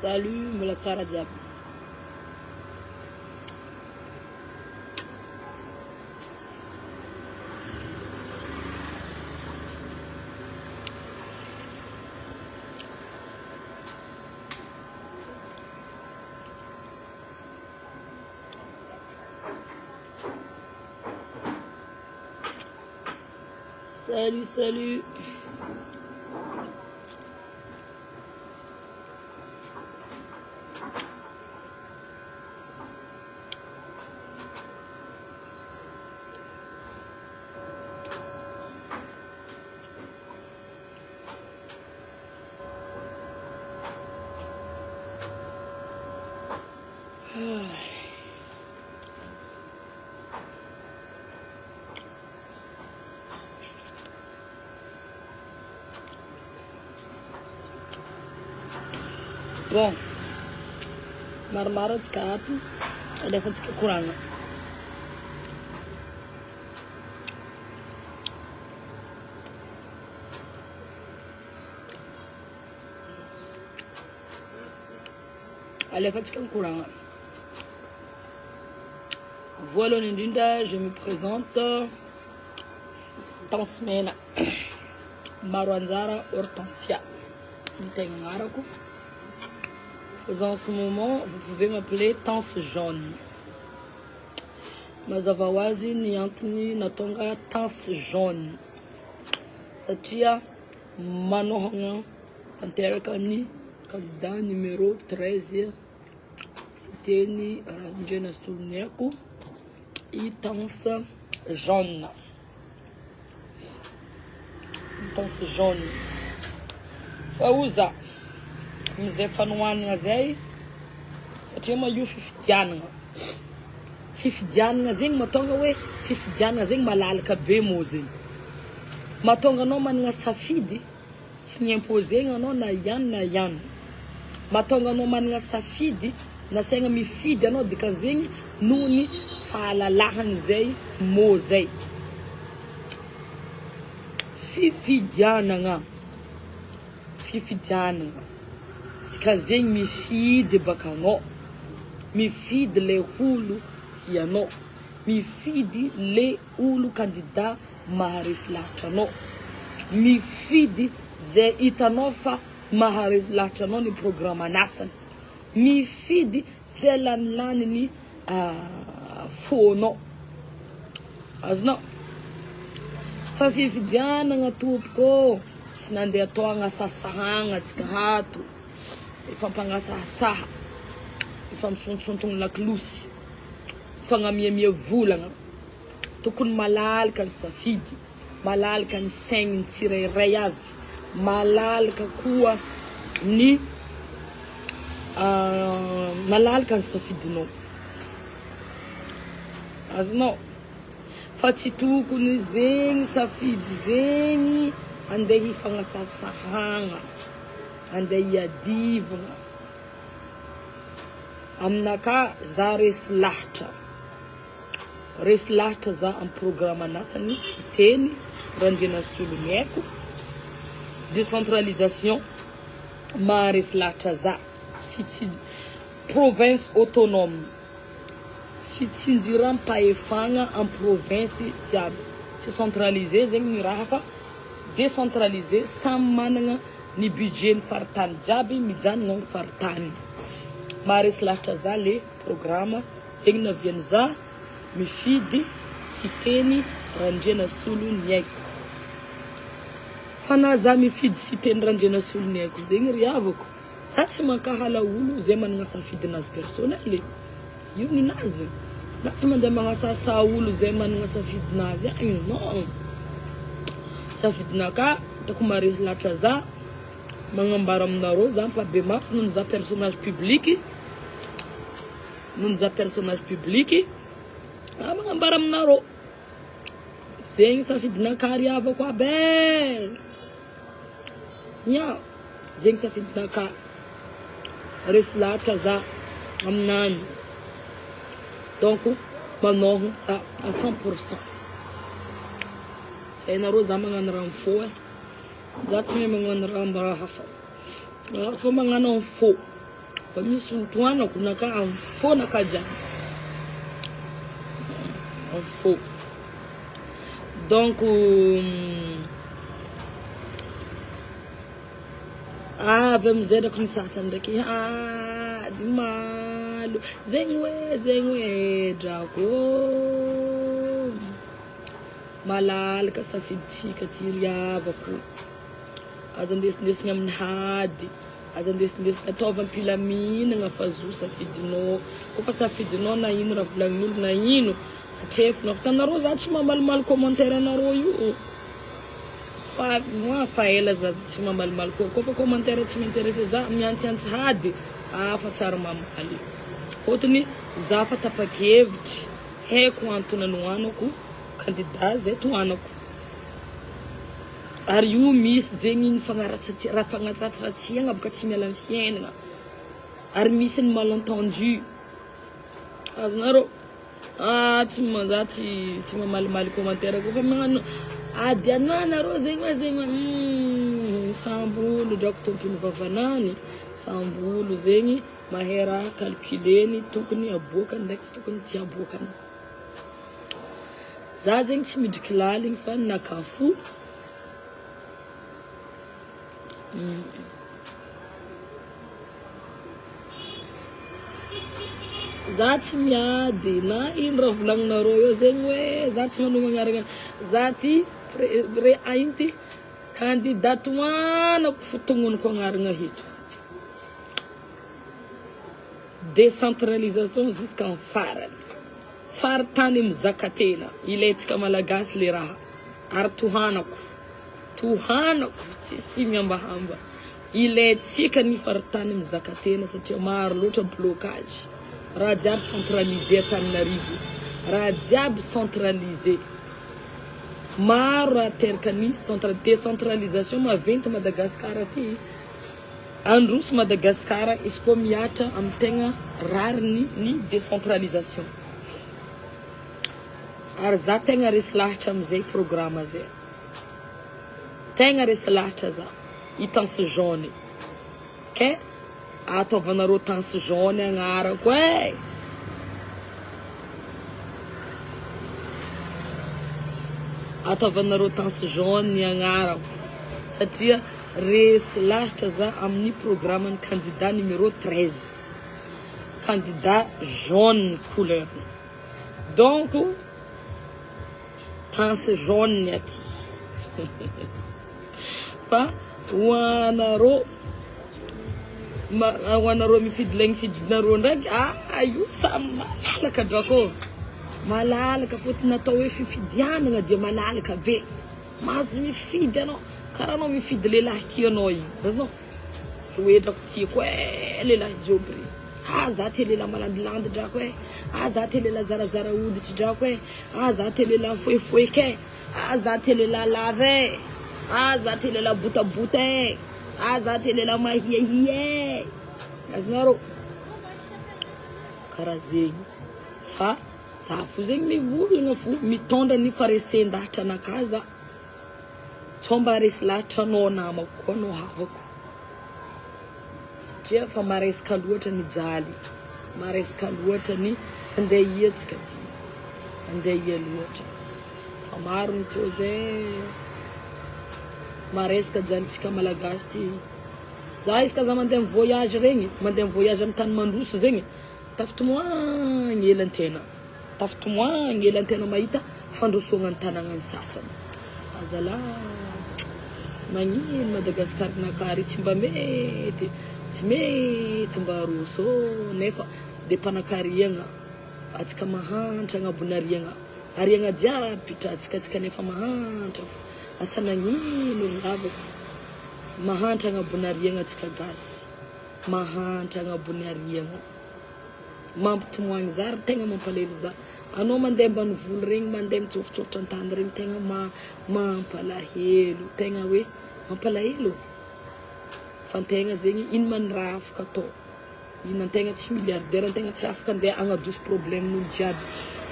Salut, mbola tsara jiaby. Salut, salut. Bon, maromaro antsika ato, alefantsika koragna. Alefantsika mikoragna. Voalohany indrindra, je me présente Tence Mena Maro Anjara Hortensia ny tegna agnarako. Fa en ce moment, vous pouvez m'appeler Tence Jaune. Mazava ho azy ny antony nahatonga Tence Jaune satria manohagna tanteraka ny candidat numéro 13 Siteny Randrianasoloniaiko i Tence Jaune. I Tence Jaune. Fa oza amizay fanohanana zay satria ma io fifidianana. Fifidianana zegny mahatonga hoe fifidianana zegny malalaka be mô zegny. Mahatonga anao manana safidy Tsy ni-imposer-gna anao na ihany na ihany. Mahatonga anao managna safidy, nasaigna mifidy anao dikan'izegny noho ny fahalalahan'izay mot zay. Fifidianagna, fifidianagna, dikan'izegny mifidy baka anao, mifidy le olo tianao, mifidy le olo candidat maharesy lahatra anao, mifidy zay hitanao fa maharesy lahatra anao ny programan'asany, mifidy zay lanilany ny fônao, azonao? Fa fifidianagna tompoko ô, tsy nandeha atao agnasasahagna antsika ato, ifampangasahasaha, ifampisontsontono lakolosy, ifagnamiamia volagna. Tokony malalaka ny safidy, malalaka ny saigny tsirairay avy, malalaka koa ny malalaka ny safidinao. Azonao? Fa tsy tokony zegny safidy zegny andeha hifagnasasahagna, andeha hiadivagna. Aminakahy za resy lahatra. Resy lahatra za am programan'asany Siteny Randrianasoloniaiko, décentralisation maharesy lahatra za, fitsinj province autonome, fitsinjiram-pahefagna am province jiaby, tsy centralisé zegny ny raha fa décentralisé samy managna ny budget ny faritany jiaby mijanogna am faritany, maharesy lahatra za le programme. Zegny naviany za mifidy Siteny Randrianasoloniaiko. Fa na za mifidy Siteny Randrianasoloniaiko zegny ry havako, za tsy mankahala olo zay managna safidinazy personnel e. Io ninazy. Za tsy mandeha magnasahasaha olo zay managna safidinazy agny, non. Safidinakahy, hitako maharesy lahatra za, magnambara aminareo za ampahibemaso noho ny za personnage public. Noho za personnage public ah magnambara aminareo zegny safidinakahy ry havako aby eh ya zegny safidinakahy resy lahatra za aminany donc manohana za à 100% fa ianareo za magnano raha amin'ny fo eh za tsy mahay magnano raha mba hafa za fô magnano amin'ny fo. Fa misy olo tohanako naka amin'ny fo naka jiaby. Amin'ny fo. Donc avy amizay ndraiky ny sasany ndraiky ady malo zegny hoe zegny hoe drako malalaka safiditsika ty ry havako. Aza andesindesigna amin'ny hady, aza andesindesigna, ataovy am-pilaminagna fa zo safidinao, koa fa safidinao na ino raha volagnin'olo na ino, atrefina, fa tanareo za tsy mamalimaly commentaire anareo io fa moi fa ela za tsy mamalimaly koa, koa fa commentaire tsy mi-interesse za, miantsiantsy hady, ah fa tsary mamaly, fôtony za fa tapa-kevitry, haiko antony anohanako candidat zay tohanako. Ary io misy zegny ny fagnaratsatsia raha fagnaratsiratsiagna boka tsy miala amin'ny fiainagna ary misy ny malentendu azonareo ah tsy ma za tsy tsy mamalimaly commentaire koa fa magnano ady anah nareo zegny hoe zegny hoe hum samby olo drako tompony vavanany samby olo zegny mahay raha calculeny tokony aboakany ndraiky tsy tokony tsy aboakany. Za zegny tsy midriky laligny fa naka fo. Za tsy miady na ino raha volagninareo eo zegny hoe za tsy manogno agnarana za ty re ino ty candidat tohanako fo tognoniko agnarana eto. Décentralisation jusqu'en farany. Faritany mizaka tena. Ilaintsika Malagasy le raha. Ary tohanako. Tohanako tsisy mihambahamba. Ilaintsika ny faritany mizaka tena satria maro loatra blocage. Raha jiaby centralisé Antananarivo. Raha jiaby centralisé. Maro raha teraka ny centra décentralisation maventy Madagascar aty. Handroso Madagascar izy koa mihatra amin'ny tegna rariny ny décentralisation. Ary za tegna resy lahatra amizay programme zay. Tegna resy lahatra za. I Tence jaune. Ke ataovanareo Tence jaune agnarako eh. Ataovanareo Tence jaune ny agnarako satria Resy lahatra za amin'ny programan'ny candidat numéro 13 candidat jaune couleur donc pince jaune ny aty fa ho anareo ho anareo mifidy lay fidinareo ndraiky ah io samy malalaka drako malalaka fôtony natao hoe fifidianana dia malalaka be. Mahazo mifidy anao karaha anao mifidy lehilahy tianao igny azonao toetrako tiako eh lehilahy joby regny ah za tia lehilahy malandilandy drako eh ah za tia lehilahy zarazara hoditry drako eh ah za tia lehilahy fohifohiky eh ah za tia lehilahy lava eh ah za tia lehilahy botabota eh ah za tia lehilahy mahiahia eh azonareo karaha zegny fa Za fo zegny mivolagna fo mitondra ny faharesen-dahatra anakahy za, sao mba resy lahatra anao namako koa anao havako satria fa maresaka loatra ny jaly, maresaka loatra ny andeha ia tsika ty, andeha ia loatra fa maro ny tô zay maresaka jalintsika malagasy ty, za isaka za mandeha mi-voyage regny, mandeha mi-voyage amy tany mandroso zegny. Tafitomoagny ela antegna, tafitomoagny ela antegna mahita fandrosoagna ny tanàgnan'ny sasany. Azalahy, magnino Madagascar nakary tsy mba mety, tsy mety mba aroso ô, nefa de mpanakariagna, atsika mahantra agnabon'ariagna, ariagna jiaby tratsika atsika nefa mahantra fo, asa nagnino ry havako, mahantra agnabon'ariagna atsika gasy. Mahantra agnabony ariagna. Mampitomoagny za ry tegna mampalahelo za. Anao mandeha ambanivolo regny mandeha mitsofotsofotro antany regny tegna ma mampalahelo tegna hoe mampalahelo. Fa antegna zegny ino ma ny raha afaka atao. Ino antegna tsy milliardaire antegna tsy afaka andeha agnadoso problème n'olo jiaby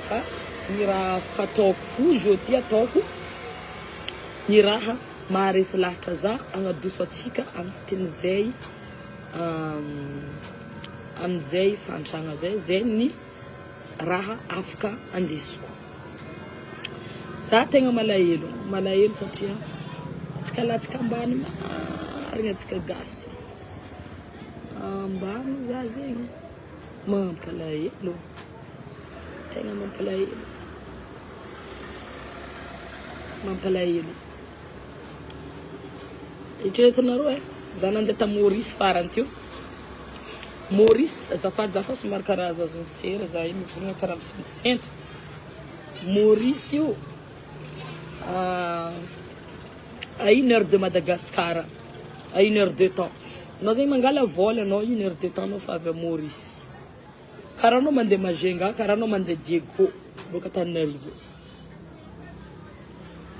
fa ny raha afaka ataoko fo zao ty ataoko ny raha Maharesy lahatra za agnadoso atsika agnatin'izay. amin'izay fahantragna zay, zay ny raha afaka andesiko. Za tegna malahelo, malahelo satria antsika latsaka ambany marigny antsika gasy ty. Ambany za zegny, mampalahelo, tegna mampalahelo, mampalahelo. Eritreretinareo e, za nandeha ta Maurice farany teo, Maurice azafady za fa somary karaha azoazon'ny sera za io mivolagna karaha misentosento, Maurice io à une heure de Madagascar, à une heure de temps, anao zegny mangala vol anao une heure de temps anao fa avy à Maurice, karaha anao mandeha Majunga, karaha anao mandeha Diego boaka Antananarivo.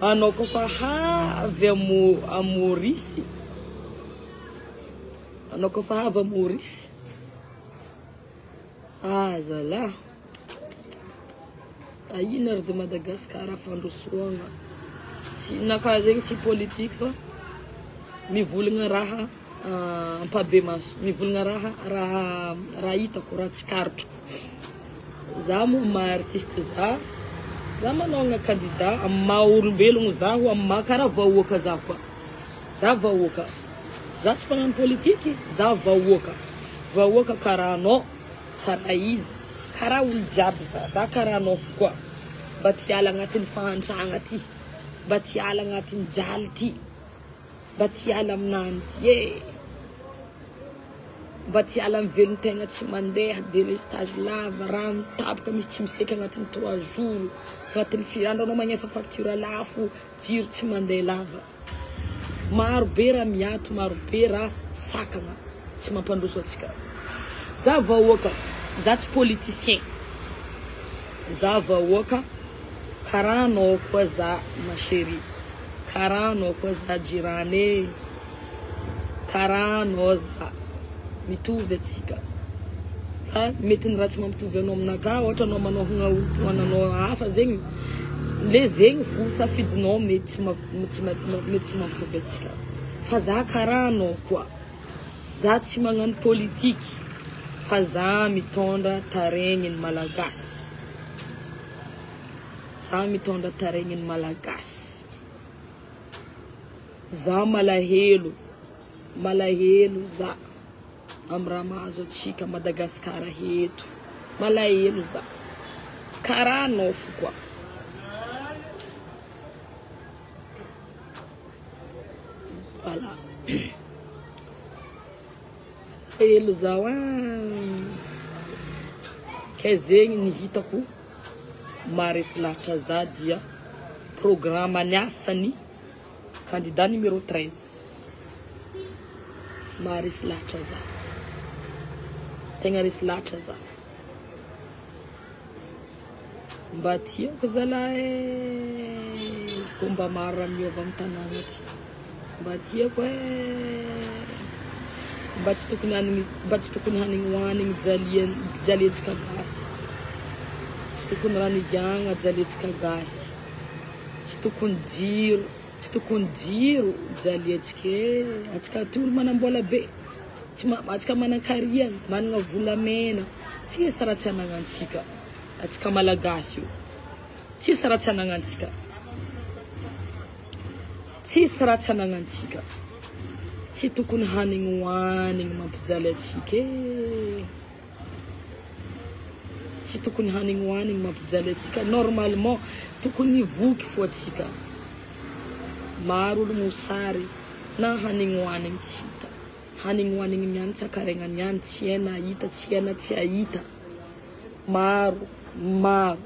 Anao koa fa avy à à Maurice, anao koa fa avy à Maurice, ah zalah, à une heure de Madagascar fandrosoagna, tsy naka zegny tsy politique fa mivolagna raha ampahibemaso, mivolagna raha raha raha hitako, raha tsikaritriko. Za moa maha artiste za, za manohagna candidat amin'ny maha olombelogno zaho, amin'ny maha karaha vahoaka za koa, za vahoaka, za tsy mpagnano politiky, za vahoaka, vahoaka karaha anao, karaha izy, karaha olo jiaby za, za karaha anao fo koa, mba te hiala agnatin'ny fahantragna ty, mba te hiala agnatin'ny jaly ty. Mba te hiala aminany ty e! Mba te hiala amin'ny velon-tegna tsy mandeha, delestage lava, rano tapaka, misy tsy miseky agnatin'ny trois jours, agnatin'ny firy andro anao magnefa facture lafo, jiro tsy mandeha lava. Maro be raha miato, maro be raha sakagna tsy mampandroso antsika. Za vahoaka, za tsy politicien, za vahoaka karaha anao koa za ma cherie. Karaha anao koa za jirany e, karaha anao za, mitovy atsika fa mety ny raha tsy mampitovy anao aminakahy ohatra anao manohagna olo tohananao hafa zegny le zegny fo safidinao mety tsy tsy mety tsy mampitovy atsika fa za karaha anao koa za tsy magnano politiky fa za mitondra taregniny malagasy. Za mitondra taregniny malagasy. Za malahelo, malahelo za am raha mahazo atsika Madagascar eto. Malahelo za. Karaha anao fo koa. Voilà. Malahelo zaho an. Kay zegny ny hitako. Maharesy lahatra za dia programme ny asany candidat numéro 13 maharesy lahatra za tegna resy lahatra za mba tiako zalahy eh izy koa mba maro raha miova amin'ny tanàgna ty mba tiako eh mba tsy tokony hanigny mba tsy tokony hanigny hoanigny jalian jaliantsika gasy tsy tokony rano igiagna jaliantsika gasy tsy tokony jiro tsy tokony jiro jaliantsika e antsika aty olo manambola be tsy ma antsika manankariagna managna volamena tsisy raha tsy anagnantsika antsika malagasy io tsisy raha tsy anagnantsika. Tsisy raha tsy anagnantsika. Tsy tokony hanigny hoanigny mampijaly antsika e. Tsy tokony hanigny hoanigny mampijaly antsika. Normalement tokony voky fo antsika. Maro olo mosary na hanigny hoanigny tsy hita. Hanigny hoanigny niany tsy akaregna niany tsy hay na hita tsy hay na tsy hahita. Maro maro.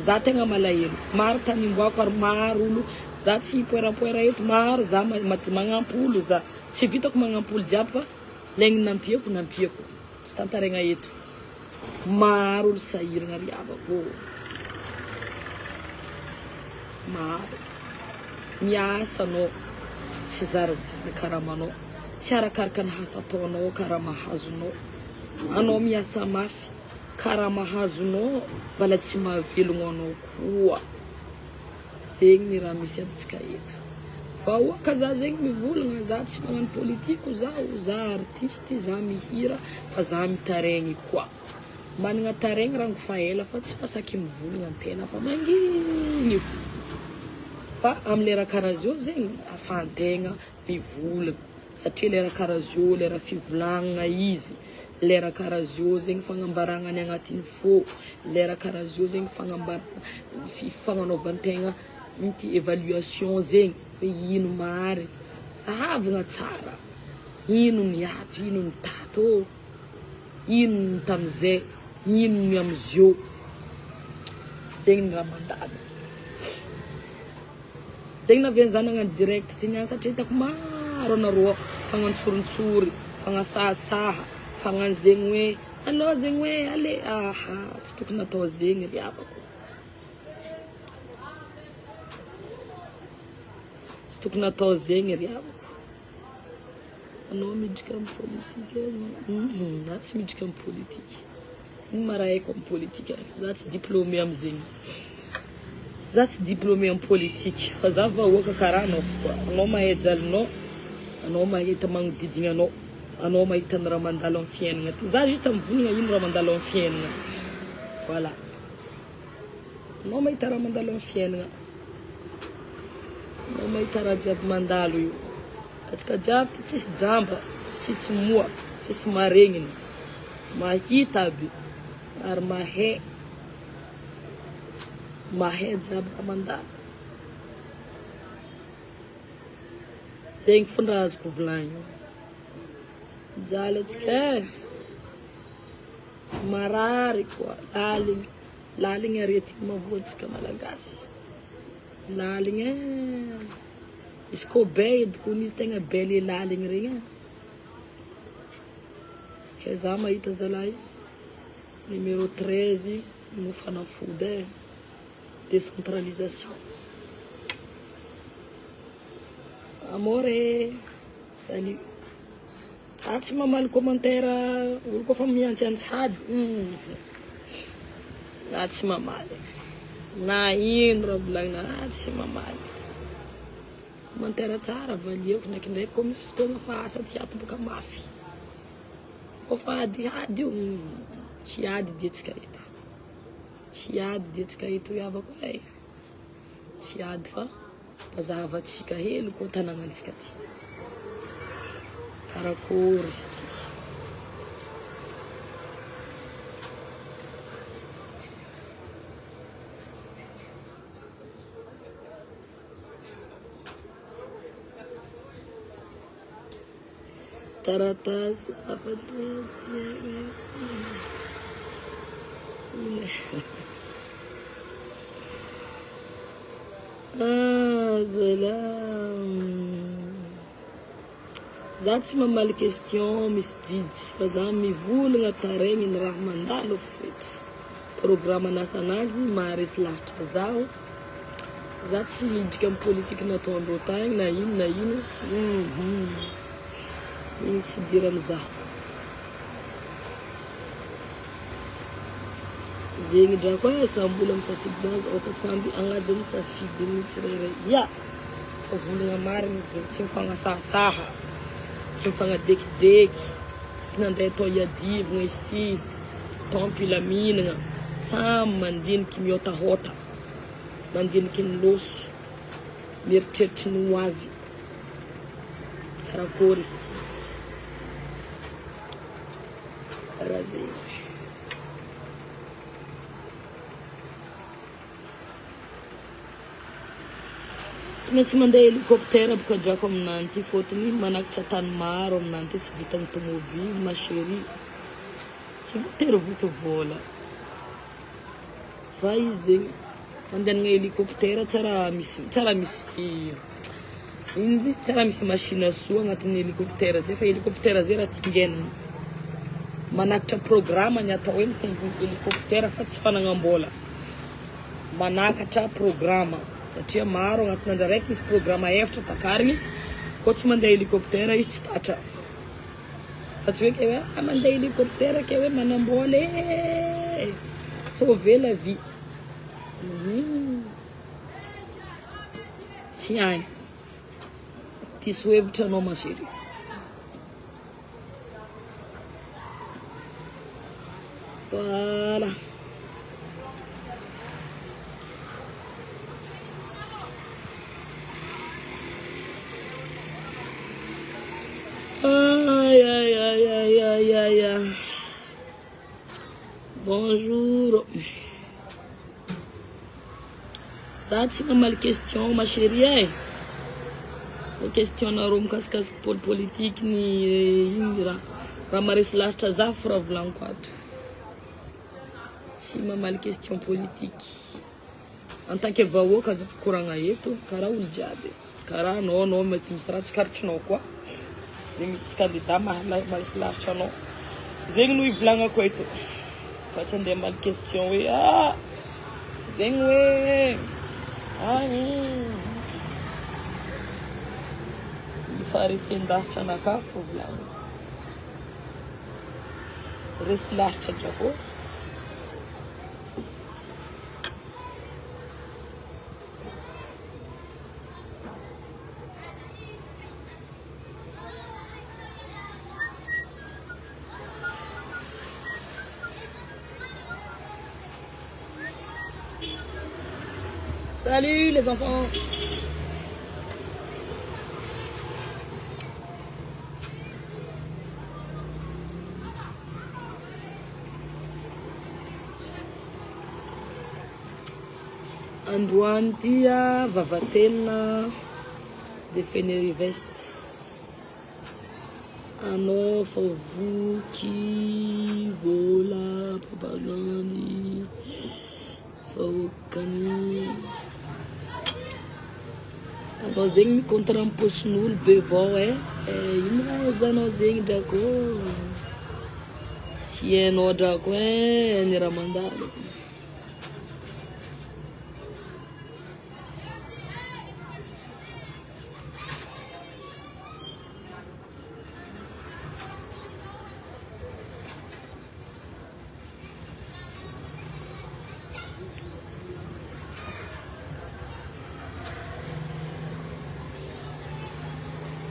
Za tegna malahelo, maro tany imboako ary maro olo, za tsy hipoerapoera eto, maro za magnampy olo za, tsy vitako magnampy olo jiaby fa laigny nampiako nampiako, tsy tantaraigna eto, maro olo sahiragna ry havako ô, maro, miasa anao tsy zarizary karamanao, tsy arakaraka ny asa ataonao karama azonao. Anao miasa mafy karama azonao mbala tsy mahavelogno anao koa. Zegny ny raha misy amintsika eto. Vahoaka za zegny mivolagna za tsy magnano politiko zaho, za artiste za mihira fa za mitaregny koa. Managna taregny rango fa ela fa tsy masaky mivolagna antegna fa mangigny fo. Fa amy lera karaha zao zegny afahantegna mivolagna satria lera karaha zao lera fivolagnana izy, lera karaha zao zegny fagnambaragna ny agnatin'ny fô, lera karaha zao zegny fagnambaragna fagnanaovan-tegna Inty évaluation zegny hoe ino marigny, zahavagna tsara ino ny ato ino ny tato ô, ino ny tamizay ino ny amizio, zegny ny raha mandalo, zegny nahaviany za nagnano direct ty niany satria hitako maro anareo fagnantsorintsory, fagnasahasaha, fagnano zegny hoe alô zegny hoe ale, aha tsy tokony atao zegny ry havako. Tsy tokony atao zegny ry havako. Anao miditra amin'ny politika mhm, za tsy miditra amin'ny politika. Ino ma raha haiko amin'ny politika? Za tsy diplômé amizegny. Za tsy diplômé amin'ny politika fa za vahoaka karaha anao fo koa. Anao mahay jalinao, anao mahita magnodidigna anao, anao mahita ny raha mandalo amin'ny fiaignana ty. Za juste mivolagna ino raha mandalo amin'ny fiaignana. Voilà. Anao mahita raha mandalo amin'ny fiainana. Anao mahita raha jiaby mandalo io. Atsika jiaby ty tsisy jamba, tsisy moa, tsisy maregniny. Mahita aby ary mahay. Mahay jiaby raha mandalo. Zegny fona raha azoko volagnina. Mijaly atsika e. Marary koa, laligny, laligny aretigny mahavoa antsika malagasy, laligny eh, izy koa be edy kony izy tegna be le laligny regny eh, ke za mahita zalahy numéro 13 no fanafody eh, décentralisation. Amore, salut. Za tsy mamaly commentaire olo koa fa miantsiantsy hady hum za tsy mamaly na ino raha volagnina za tsy mamaly commentaire tsara valiako ndraikindraiky koa misy fotoagna fa asa tsy ato boka mafy koa fa adihady io hum tsy ady diantsika eto tsy ady diantsika eto ry havako eh tsy ady fa Mazava tsika hely koa tanànantsika ty. Karakôry izy ty. Taratasy hafatra tsy Ah zalah Za tsy mamaly question misy jijy fa za mivolagna taregny ny raha mandalo feto programme anasanazy maharesy lahatra zaho Za tsy hiditra am politique nataondreo tagny na ino na ino hum igny tsy idirany zaho. Zegny drako eh samby olo am safidinazy aoka samby agnaja ny safidiny tsirairay ya fa volagna marigny zegny tsy mifagnasahasaha tsy mifagnadekideky tsy nandeha atao iadivagna izy ty atao am-pilaminagna samy mandiniky miôtahôta. Mandiniky ny loso, mieritreritry ny ho avy. Karakôry izy ty? Karaha zegny. Tsy maintsy mandeha hélicoptère boka drako aminany ty fôtony manakatra tany maro aminany ty tsy vitan'ny tomobile ma chérie. Tsy voatery voky vôla. Fa izy zegny fandehanana hélicoptère tsy raha misy tsy raha misy ino izy tsy raha misy machine soa agnatin'ny hélicoptère zay fa hélicoptère zay raha tingenina manakatra programme ny atao hoe mitaingina hélicoptère fa tsy fanagnam-bola manakatra programme satria maro agnatin'ny andro araiky misy programme efatra takarigny koa tsy mandeha hélicoptère izy tsy tatra. Fa tsy hoe ke hoe ah mandeha hélicoptère ke hoe manambola eh sauver la vie. Tsy agny. Diso hevitra anao ma chérie. Voilà. Aïe aïe aïe aïe aïe aïe aïe. Bonjour. Za tsy mamaly question ma chérie eh. Fa question nareo mikasikasiky pôle politique ny ino raha raha maharesy lahatra za fo raha volagniko ato. Tsy mamaly question politique. En tant que vahoaka za mikoragna eto karaha olo jiaby. Karaha anao anao mety misy raha tsikaritrinao koa. De misy candidat maharesy lahatra anao. Zegny no ivolagnako eto. Fa tsy andeha hamaly question hoe ah zegny hoe ah Ny faharesen-dahatra anakahy fô volagniko. Resy lahatra drako. Salut les enfants. Androany ty a Vavatelina de Fenerive-Est. Anao fa voky vola propagandy vahoakany. Anao zegny mi-contre am paosin'olo be vao eh. Ino raha ahaizanao zegny drako. Tsy hainao drako eh ny raha mandalo.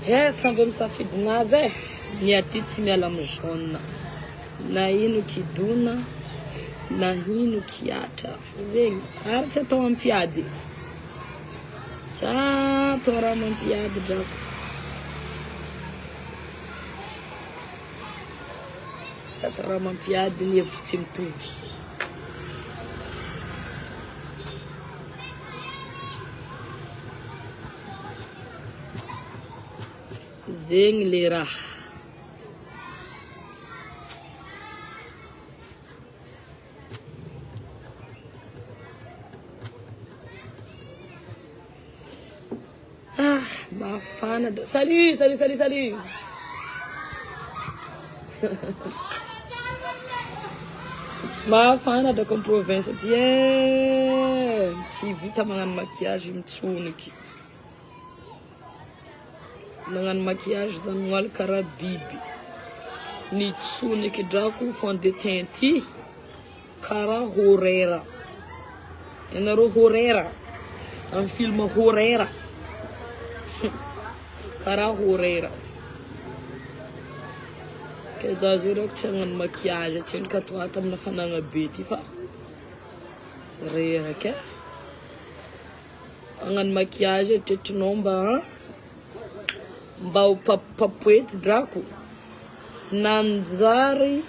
He samby amin'ny safidinazy e. Ny aty tsy miala amin'ny jaune. Na ino kidona, na ino kiatra. Zegny. Ary tsy atao ampiady. Tsy atao raha mampiady drako. Tsy atao raha mampiady ny hevitry tsy mitovy. Zegny le raha. Ah, mafana. Salut, salut, salut, salut. Mafana drako am province aty eh. Tsy vita magnano maquillage mitsoniky. Nagnano maquillage za noaly karaha biby. Nitsoniky drako fond de teint ty karaha horera. Ianareo horera amin'ny film horera. Karaha horera. Ke za zao rako tsy hagnano maquillage atsendriky ato ato amina hafanagna be ty fa reraka e. Hagnano maquillage eritreritrinao mba mba ho papopapoety drako nanjary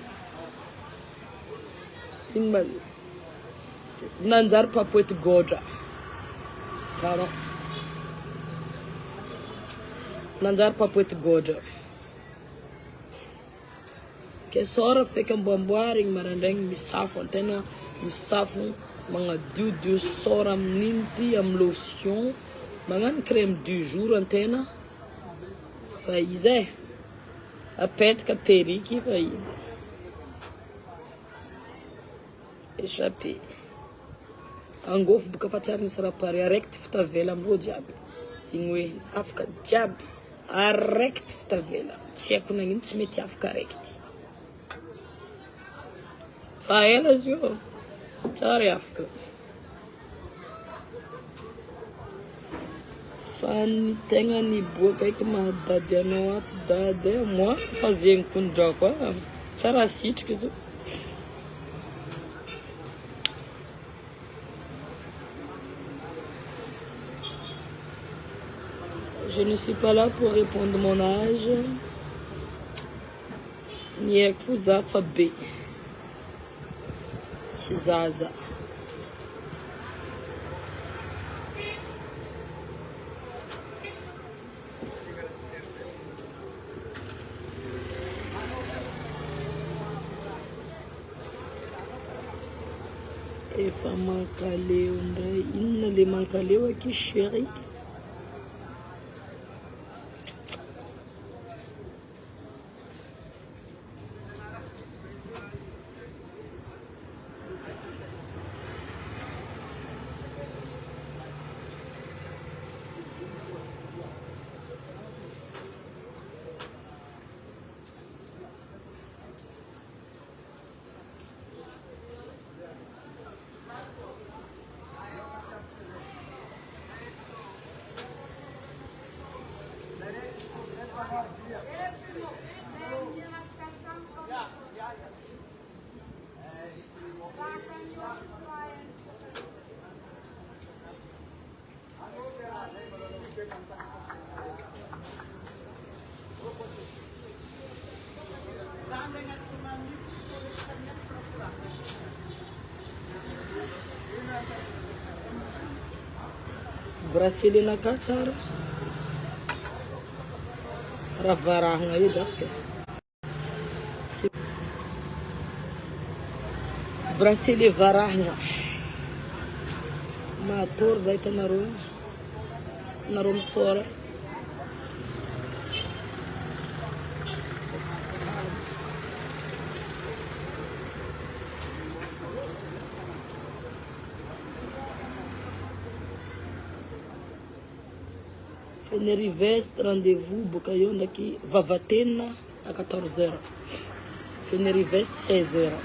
ino ma nanjary papoety gôdra pardon nanjary papoety gôdra. Kesora feky amboamboarigny maraindraigny misafo antegna misafo magnadiodio sôra amin'ino ty amy lotion magnano crème du jour antegna fa izy e apetaka perruque fa izy echappé angôfo boka fa tsy ary nisy raha pare araiky ty fa tavela amindreo jiaby igny hoe afaka jiaby. Araiky ty fitavela, tsy haiko nagnino tsy mety afaka araiky ty. Fa ela izy io, tsary afaka. Fa ny tegna niboaka eky mahadady anao ato dada e, moi fa zegny kondrako a, tsara sitrika izy io. Je ne suis pas là pour répondre mon âge. Ny haiko fo za fa be. Tsy zaza. Efa mankaleo ndray. Inona le mankaleo aky chérie? Bracelet naka tsara. Raha varahagna edy ako ke. Bracelet varahagna. Mahatory za hitanareo. Nareo misôra. Fenerive-Est rendez-vous boka eo ndraiky Vavatenina à 14 heures. Fenerive-Est 16 heures.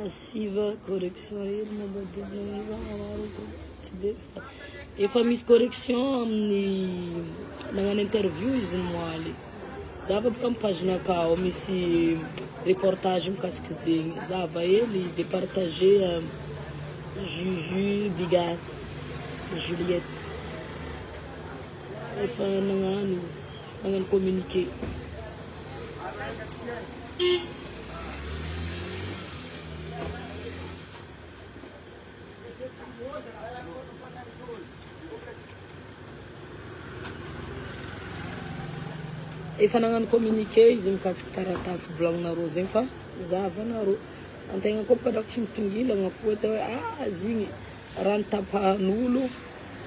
Asiva correction hely momba tsy de efa misy correction amin'ny nagnano interview izy moaly. Zava boka amin'ny page nakà ao misy reportage mikasiky zegny. Zava hely de partager Juju Bigas Juliette. Efa nagnano izy, nagnano communiqué. Efa nagnano communiqué izy mikasiky taratasy volagninareo zegny fa zahavanareo. Antegna koa boka drako tsy mitongilagna fo atao hoe ah zigny raha nitapahan'olo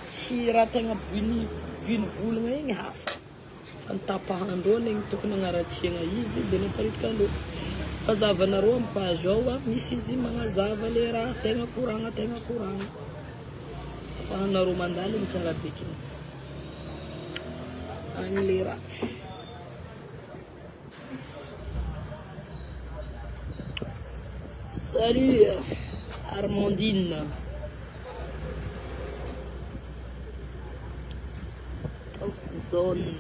sy raha tegna buiny buiny volagna igny hafa. Fa nitapahandreo negny tokony agnaratsiagna izy de naparitaka-ndreo. Fa zahavanareo am page ao a misy izy magnazava le raha tegna koragna tegna koragna. Afahanareo mandaligny tsara bekiny. Agny le raha. Salut Armandine. Zone.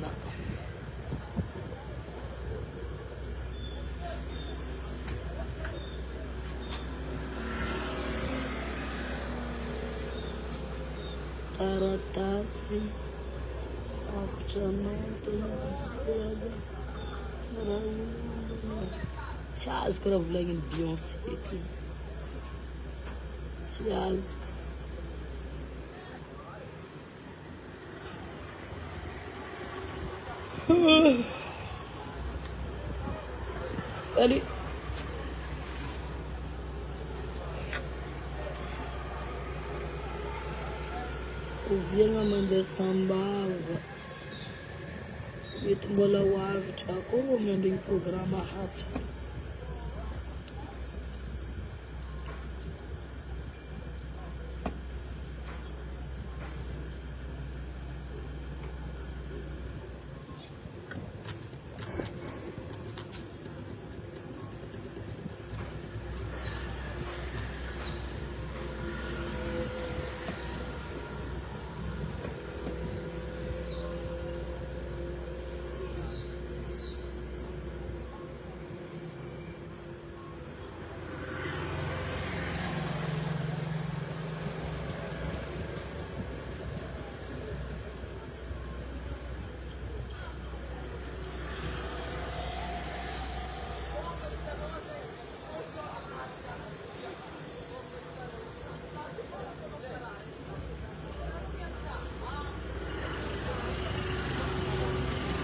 Taratasy avotra anao tena aza tsara olona. Tsy azoko raha volagnin'i Beyoncé ty. Tsy azoko. Salut. Oviagna mandeha Sambava? Mety mbola ho avy drako ô miambigny programme hato.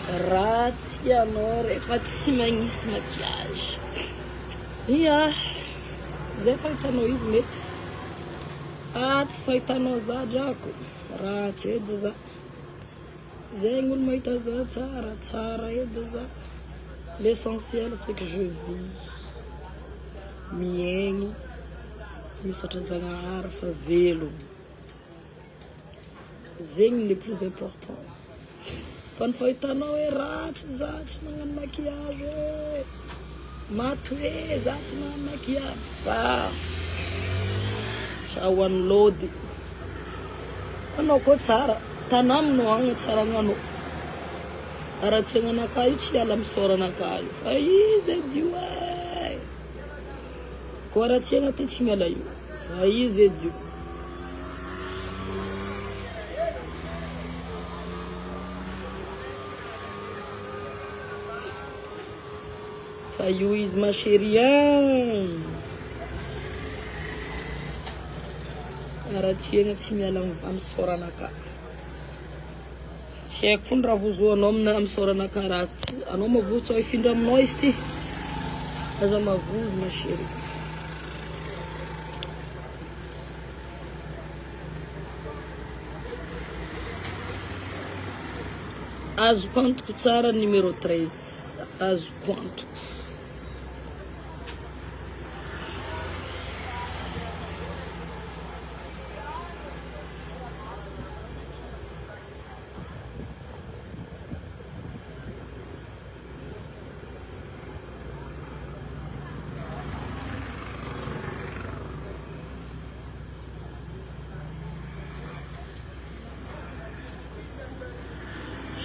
Ratsy ianao rehefa tsy magnisy maquillage. Ia, zay fahitanao izy mety. Ah, tsy fahitanao za drako. Ratsy edy za. Zegny olo mahita za tsara, tsara edy za. L'essentiel c'est que je vis. Miaigny, misaotra Zagnahary fa velogno. Zegny le plus important. Fa ny fahitanao hoe ratsy za tsy magnano maquillage e, maty hoe za tsy magnano maquillage, bah ciao an'i lôdy. Anao koa tsara, tanàminao agny hatsaragnanao. Haratsiagnanakahy io tsy hiala amin'ny sôranakahy io fa izy edy io e. Koa haratsiagna ty tsy miala io fa izy edy io. Fa io izy ma chérie hein. Haratsiagna tsy miala amin'ny sôranakahy. Tsy haiko fony raha vozoanao amina amin'ny saoranakahy ratsy tsy anao mavozo tsy hifindra aminao izy ty aza mavozo ma chérie. Azoko antoko tsara numéro 13 azoko antoko.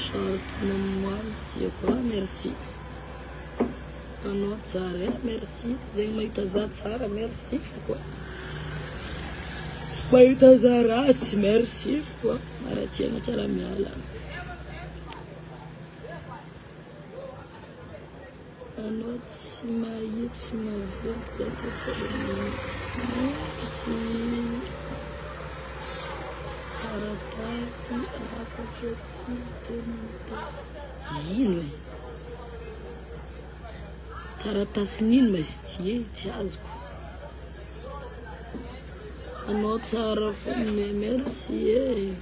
Short mamoaly tiako ah merci. Anao tsara eh merci zegny mahita za tsara merci fo koa. Mahita za ratsy merci fo koa. Haratsiagna tsara miala. Anao tsy mahia tsy maventy za ty fa merci. Taratasy hafatra ty tena ino e? Taratasin'ino ma izy ty e? Tsy azoko. Anao tsara fona e, merci e.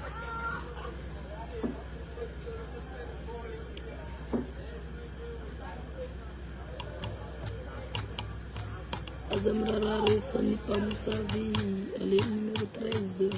Aza miraharaha resan'ny mpamosavy, allez numéro 13.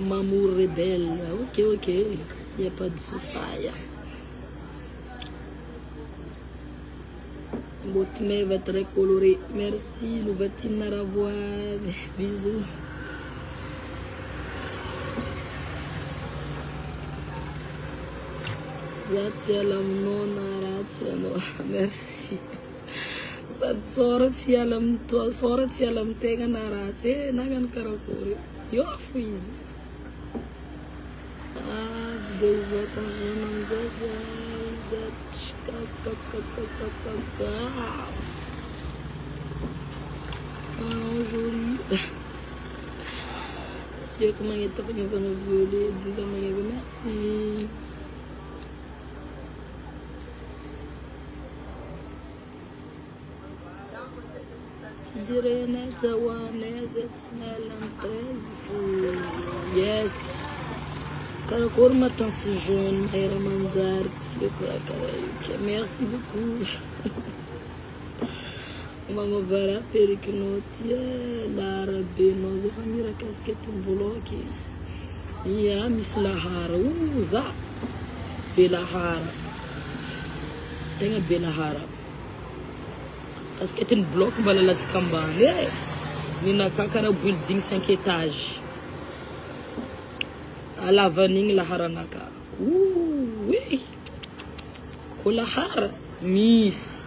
Mamour rebelle, ok ok, y a pas de souci. Beauté meva très colorée. Merci Lovatina Ravoavy. Bisous. Za tsy hiala aminao na ratsy anao. Merci. Sady sôra tsy hiala amin'ny sôra tsy hiala amin'ny tegna na ratsy e, nagnano karakory. Eo fo izy. Avy dia ho voatazona amin'izay zahay Kakakakakakaka Anao joli Tiako magnety fagnaovana violet Dila magneva merci. Direnay jahoanay zay tsy miala am 13 fo yes Karakory ma tansi jaune mahery manjary tiako raha karaha io ke merci beaucoup Magnova raha perikinao ty eh laharabenao zay fa mira casquette bloky ia misy lahara o za be lahara tegna be lahara. Casquette ny bloc mbala latsaka ambany eh! Ninakà karaha building cinq étages. Halavan'igny laharanakà. Ouii! Kô lahara misy.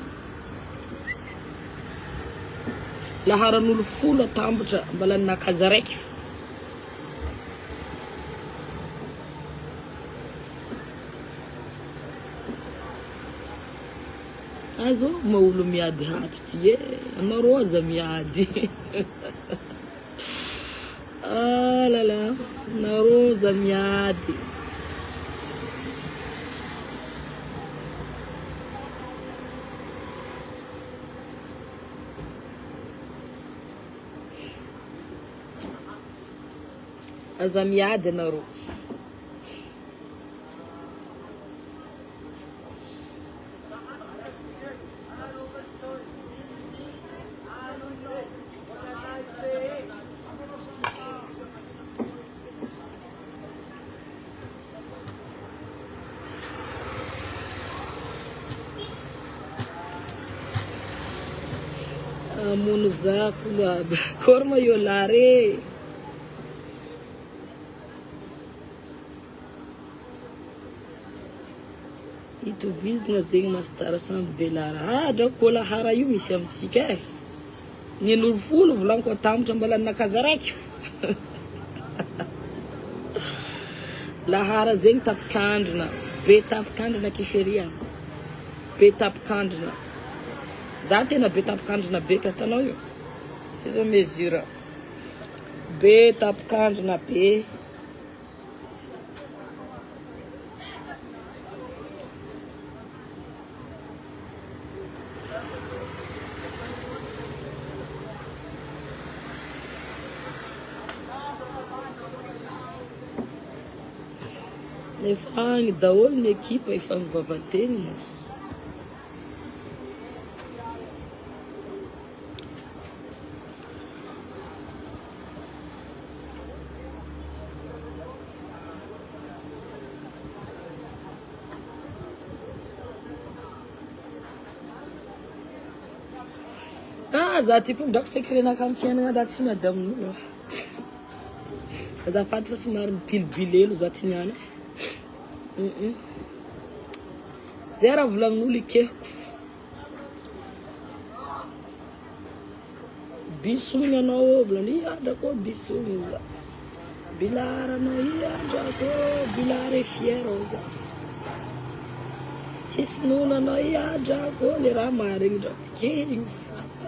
Laharan'olo folo atambatra mbala ninakà zaraiky fo. Azovy ma olo miady hatry ty e, anareo aza miady. Ah là là, nareo aza miady. Aza miady anareo. Hamono za folo aby. Akory ma io lare. Itovizina zegny Masitara samby belara. Ah drako kolahara io misy amintsika e. Nen'olo folo volaniko atambatra mbala nakaza raiky fo. Lahara zegny tapikandrina. Be tapikandrina kiferia. Be tapikandrina. Za tena be tapikandrina be ka hitanao io. Ty zao mesure. Be tapikandrina be. Efa agny daholo ny ekipa efa mivavatenina. Ah, za ty koa ndrako secret naka amin'ny fiainana za tsy miady amin'olo. Azafady fa somary mibilibilelo za ty niany. Zay raha volagnin'olo ikehiko. Bisogny anao ô volany ia drako bisogny za. Bilara anao ia drako bilara e fier ô za. Tsisy nono anao ia drako le raha marigny drako kely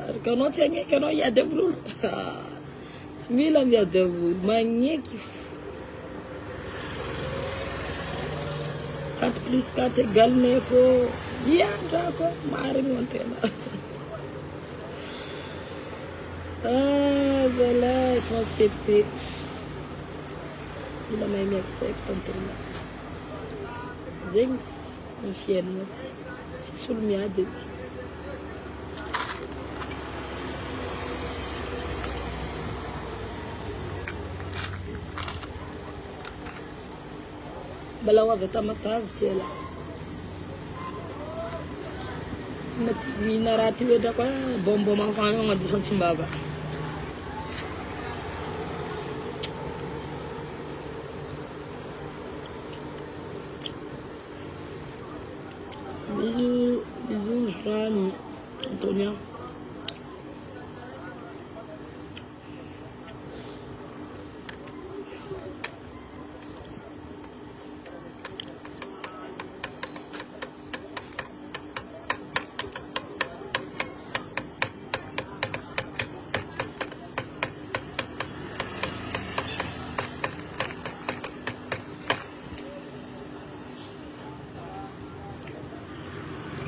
araka anao tsy agneky anao hiady amin'olo. Tsy mila miady amin'olo magneky fo. 4 plus 4 égale 9 ô ia drako marigny antegna. Ah zalahy, il faut accepter. Mila mahay mi-accepte antegna. Zegny ny fiainana ty. Tsisy olo miady eto. Mbola ho avy a Tamatave tsy ela. Mihina raha ty hoe drako ah, bonbon mafana agnadoso antsimbava. Bisous, bisous Jeanne, Antonia.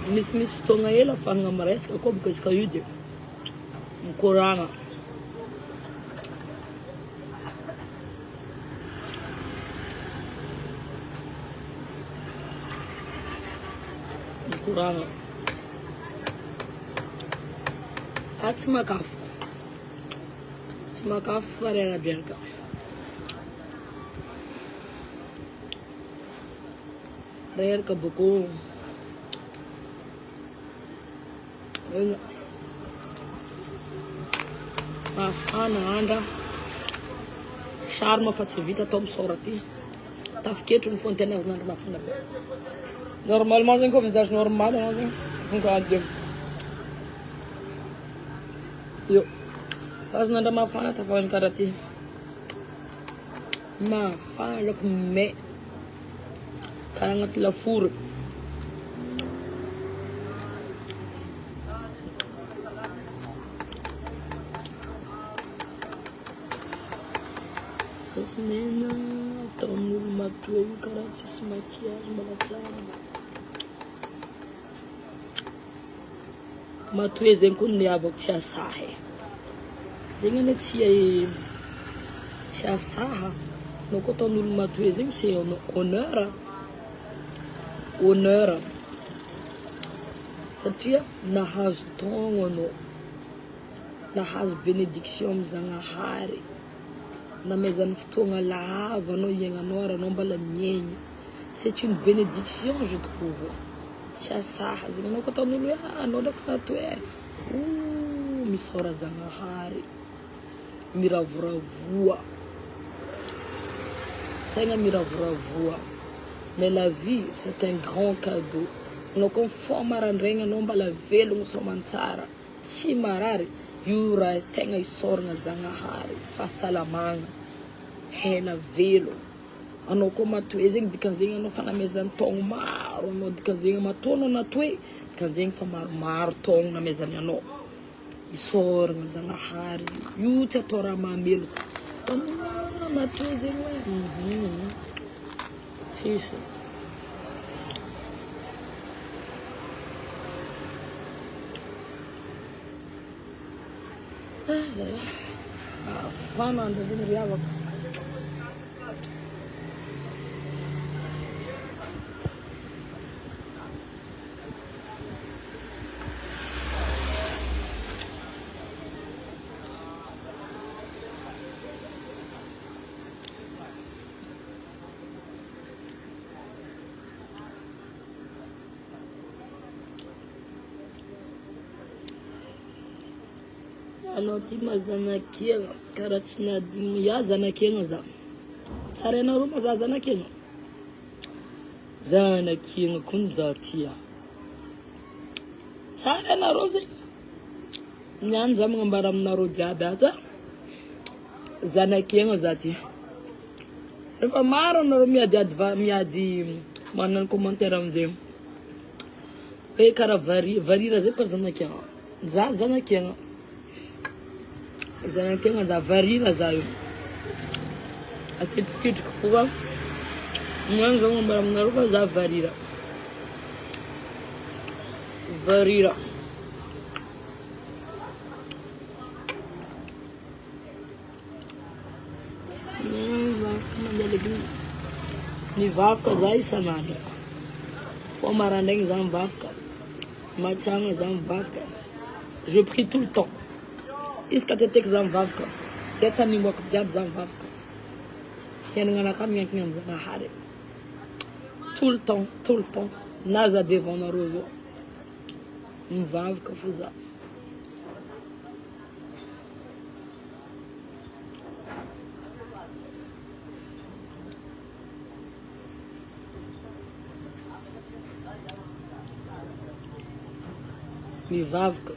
Misimisy fotoagna hely ahafahagna miresaka koa bôka izy ka io de mikoragna. Mikoragna. Ah tsy makafo. Tsy makafo fa rera-dreraka. Reraka bôko. Mafana andra. Charme fa tsy vita atao misaora ty. Tafiketro ny fontaine azon'andro mafana be. Normalement zegny koa visage normal anao zegny tonga de io. Fa azon'andro mafana tafahany karaha ty. Mafana lako may. Karaha agnaty lafaoro. Semaine ataon'olo matoa io karaha tsisy maquillage mbola tsara. Matoe zegny koa ny havako tsy asaha e. Zegny anie tsy tsy asaha. Anao koa ataon'olo matoe zegny c'est honneur. Honneur. Satria nahazo taogno anao. Nahazo bénédiction amin'ny Zagnahary. Namezany fotoagna lava anao hiaignanao ary anao mbala miaigny. C'est une bénédiction je trouve. Tsy asaha zegny anao koa ataon'olo hoe ah anao ndraiky natoe e. Ooh misaora Zagnahary. Miravoravoa. Tegna miravoravoa. Mais la vie c'est un grand cadeau. Anao koa mifoha maraindraigny anao mbala velogno soamantsara. Tsy marary, io raha tegna isaoragna Zagnahary, fahasalamagna, hena velogno, anao koa matoe zegny dikan'zegny anao fa namezany taogno maro anao dikan'zegny matoa anao natoe dikan'zegny fa maromaro taogno namezany anao, isaoragna Zagnahary io tsy atao raha mahameloka, anao matoe zegny hoe tsisy. Ah zalahy, mafana andro zegny ry havako. Anao ty ma zanak'Iagna karaha tsy nahadigno ya zanak'Iagna za. Tsara ianareo ma za zanak'Iagna? Zanak'Iagna kony za ty a. Tsara ianareo zegny. Niany za magnambara aminareo jiaby ato a. Zanak'Iagna za ty. Efa maro anareo miadiady va miady manana commentaire amizay hoe karaha vari varira zay pa zanak'Iagna. Za zanak'Iagna. Zanak'Iagna za varira za io. Asitrisitriko fo fa niany za magnambara aminareo fa za varira. Varira. Mivavaka za isan'andro, vao maraindraigny za mivavaka, matsagna za mivavaka, je prie tout le temps, isaka teteky za mivavaka, le tany ombako jiaby za mivavaka, fiaignananakahy miankina amin'ny Zagnahary, tout le temps, tout le temps, na za devant nareo zao, mivavaka fo za. Mivavaka.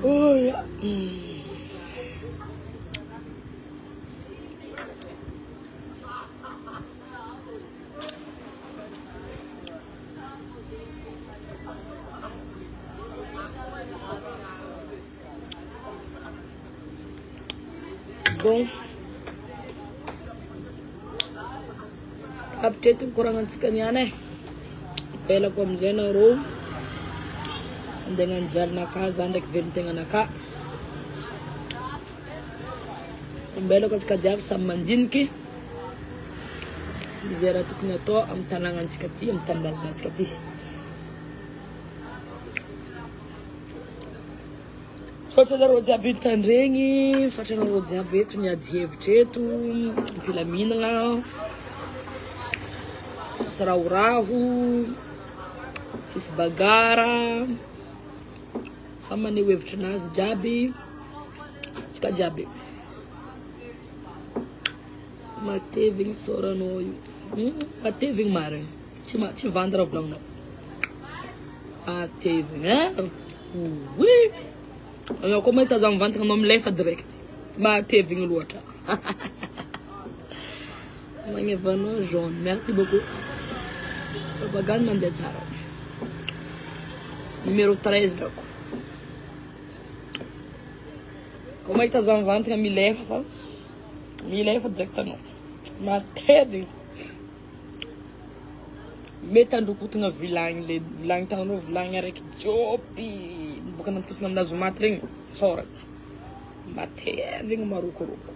Oh ya. Bon. Tapitra eto ny koragnantsika niany e. Ampelako amizay nareo. Andeha hagnano jalinakahy za ndraiky velon-tegnanakahy. Ambelako antsika jiaby samy mandiniky izay raha tokony atao amin'ny tanàgnantsika ty, amin'ny tanindrazanantsika ty. Misaotra anareo jiaby nitandregny, misaotra anareo jiaby eto niady hevitra eto, am-pilaminagna, tsisy rahoraho, tsisy bagara, samy maneho hevitrinazy jiaby, tsika jiaby. Matevigny isaoranao io, matevigny marigny, tsy tsy vandy raha volagninao. Matevigny eh, oui, anao koa mahita za mivantagna anao milefa direct, matevigny loatra. Magnevanao jaune. Merci beaucoup. Propagande mandeha tsara. Numéro 13 drako. Koa mahita za mivantagna milefa fa milefa direct anao. Matedy. Mety androkotagna vilagny le vilagny tagnanao vilagny araiky jôpy boka nantokisagna aminazy maty regny sôraty. Matevigny marokoroko.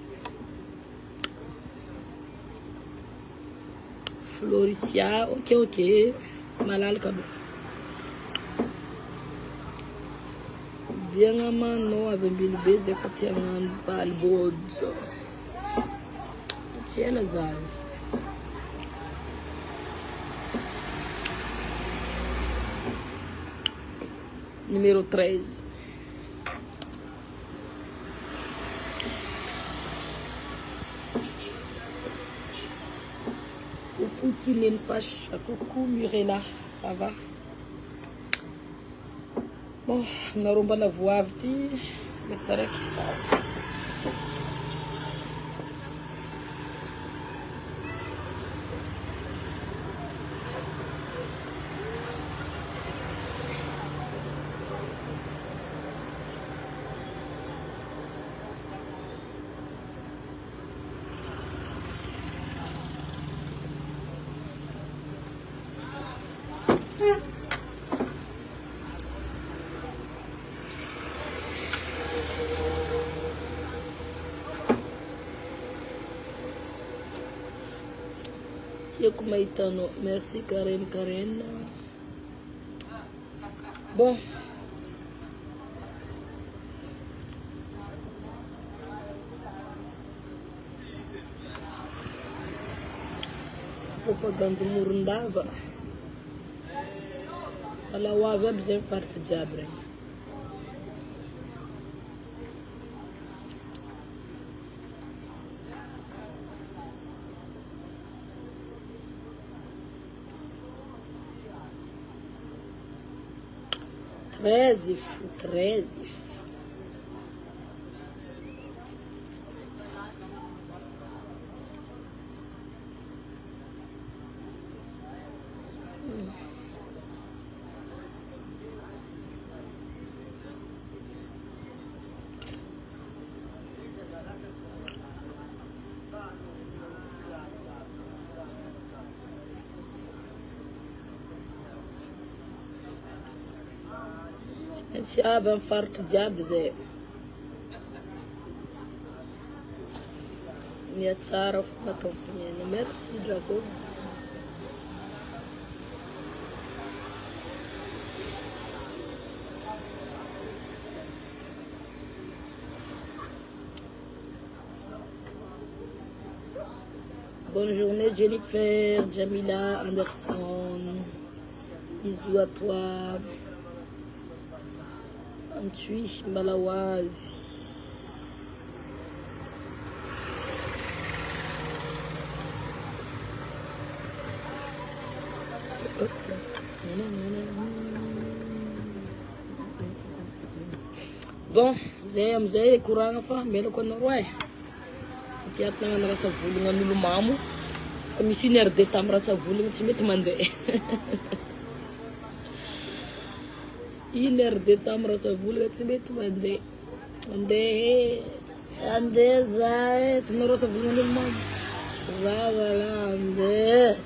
Floricia, ok ok, malalaka aloha. Biagna manao avy Ambilobe zay fa te hagnano baly bôjo. Tsy ela za avy. Numéro 13. Coucou Tinene Fache, coucou Mirela, ça va? Bon, nareo mbala voavy ty, misy araiky. Tiako mahita anao. Merci Karen Karen. Bon. Propagande Morondava. Mbola ho avy aby zay faritsy jiaby regny. 13 fo 13 fo. Tsy maintsy avy amin'ny faritry jiaby zay. Mihatsara fona ton semaine. Merci Drago. Bonne journée Jennifer, Jamila, Anderson. Bisous à toi. Antsoy mbala ho avy. Bon, zay amizay koragna fa melako anareo e. Satria ato nagnano rasa volagna an'olo mamo fa misy une heure de temps rasa volagna tsy mety mandeha. Une heure de temps rasa volagna tsy mety mandeha. Andeha e, andeha za e, tinao rasa volagna an'olo mamo. Za zalahy andeha.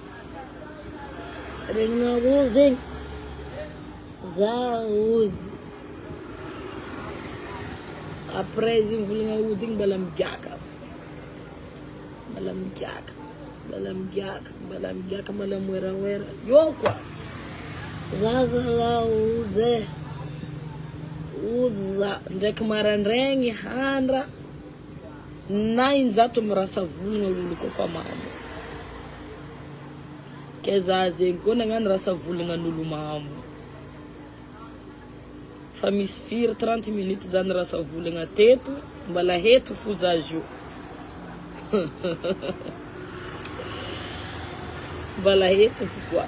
Regninareo zegny. Za ody. Après izy mivolagna ody igny mbala migiaka. Mbala migiaka, mbala migiaka, mbala migiaka, mbala moeramoera. Eo koa. Za zalahy ody e. Ody za. Ndraiky maraindraigny handra na injato mirasa volagna olo koa fa mamo. Ke za zegny koa nagnano rasa volagna an'olo mamo. Fa misy firy 30 minutes zany rasa volagna teto, mbala heto fo za zio. Mbala heto fo koa.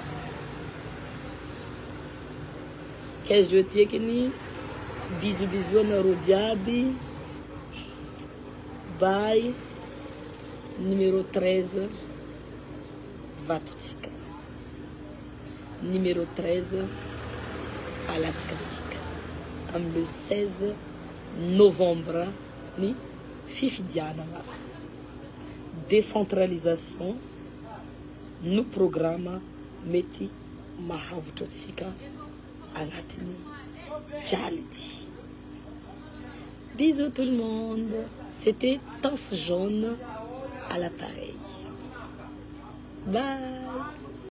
Ke zio ty ekiny bisous bisous anareo jiaby. Bye. Numéro 13. vatotsika. Numéro 13 alatsikatsika amin'ny le 16 novembre ny fifidianana. Décentralisation no programme mety mahavotra antsika agnatin'ny jaly ty. Bisous tout le monde, c'était Tasse Jaune à l'appareil. Bye.